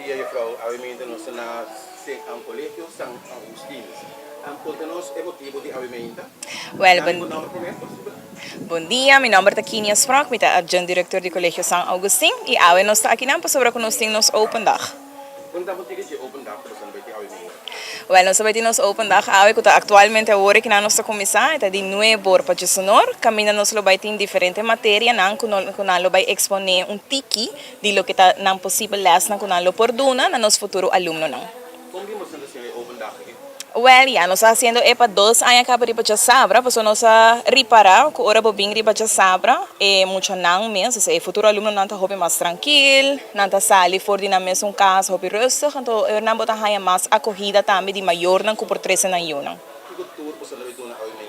dia, juffrouw. Awe mainta nos ta na Colegio San Agustin. Conta nos e motibo di awe mainta. Wel, Dami bo nomber prome, posibel? Bon dia, mi nomber ta Kinia Sprok, mi ta adjunct director di Colegio San Augustin y awe nos ta akinan pasobra cu nos tin nos open dag. Conta bo tiki dje open dag cu boso ta bay tin awe mainta. Wel, nos ta bay tin nos open dag awe cu ta actualmente awor e kinan nos ta cuminsa, e ta di nuebor pa djesonor, caminda nos lo bay tin diferente materianan cu nan lo bay expone un tiki di loke ta nan posibel lèsnan ku nan lo por duna na nos futuro alumnonan. Kon bin boso ta hasiendo e open dag aki? Wèl, ya nos ta hasiendo e pa dos aña kaba riba djasabra, pasobra nos a ripará ku ora bo bin riba djasabra e muchanan mes, osea e futuro alumnonan ta hopi mas trankil, nan ta sali for di nan mesun kas hopi rustig, anto e nan bo ta haña mas akohida tambe di mayornan ku por trese nan yunan. Kiko tur boso lo bay duna awe mainta?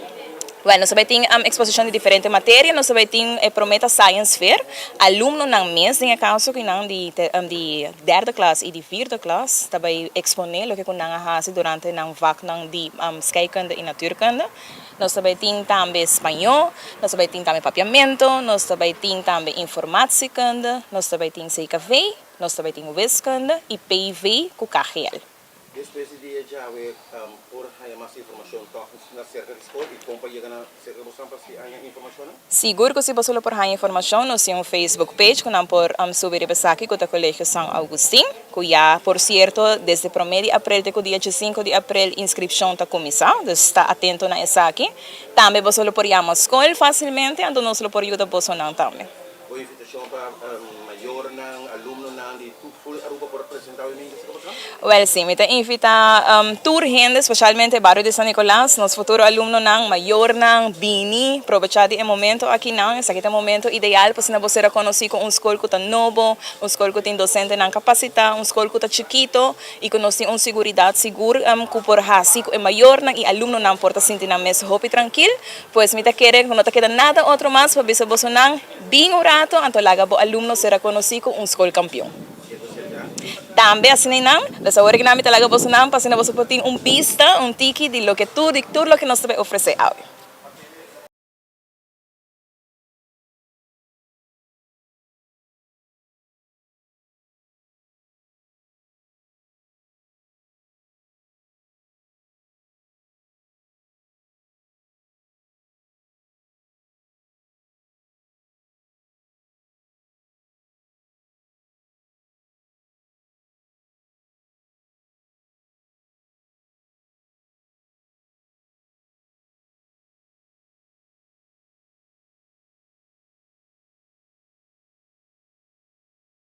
Bueno, nos ta bay tin exposicion di diferente materia, nos ta bay tin e prome ta Science Fair, alumnonan mes den e caso cu nan di di derde klas y di vierde klas ta bay expone loke cu nan a haci durante nan vaknan di scheikunde y natuurkunde. Nos ta bay tin tambe Spañó, nos ta bay tin tambe Papiamento, nos ta bay tin tambe Informatiekunde, nos ta bay tin CKV, nos ta bay tin Wiskunde y PV cu KGL. Despues di dia djawe por haña mas informashon tòg na serka di skol i kon pa yega na serka boso pa si haña informashonnan? Sigur ku si boso lo por haña informashon nos tin un Facebook page ku nan por subi riba esaki ku ta Colegio San Augustin ku ya por sierto desde promé di aprel te ku dia diesinko di aprel inskripshon ta kuminsá dus sta atento na esaki. Tambe boso lo por yama skol fasilmente anto nos lo por yuda bosonan tambe. Bo invitashon pa mayornan, alumnonan di tur ful Aruba por presenta awe minta esaki pasá? Wèl sí, mi ta invitá tur hende, spesialmente e bario di San Nicolas, nos futuro alumnonan, mayornan, bini probechá di e momento akinan. Esaki ta e momento ideal pa asina bo ser rekonosí ku un skol ku ta nobo, un skol ku tin dosentenan kapasitá, un skol ku ta chikito i ku nos tin un siguridat sigur ku por hasi ku e mayornan i alumnonan por ta sinti nan mes hopi trankil. Pues mi ta kere ku no ta keda nada otro mas pa bisa bosonan, bin un rato anto laga bo alumno sera konosí ku un skol kampion. Tambe asina einan, dus awor aki mi ta laga bosonan pa asina boso por tin un bista, un tiki di loke tur di tur loke nos ta bay ofresé awe.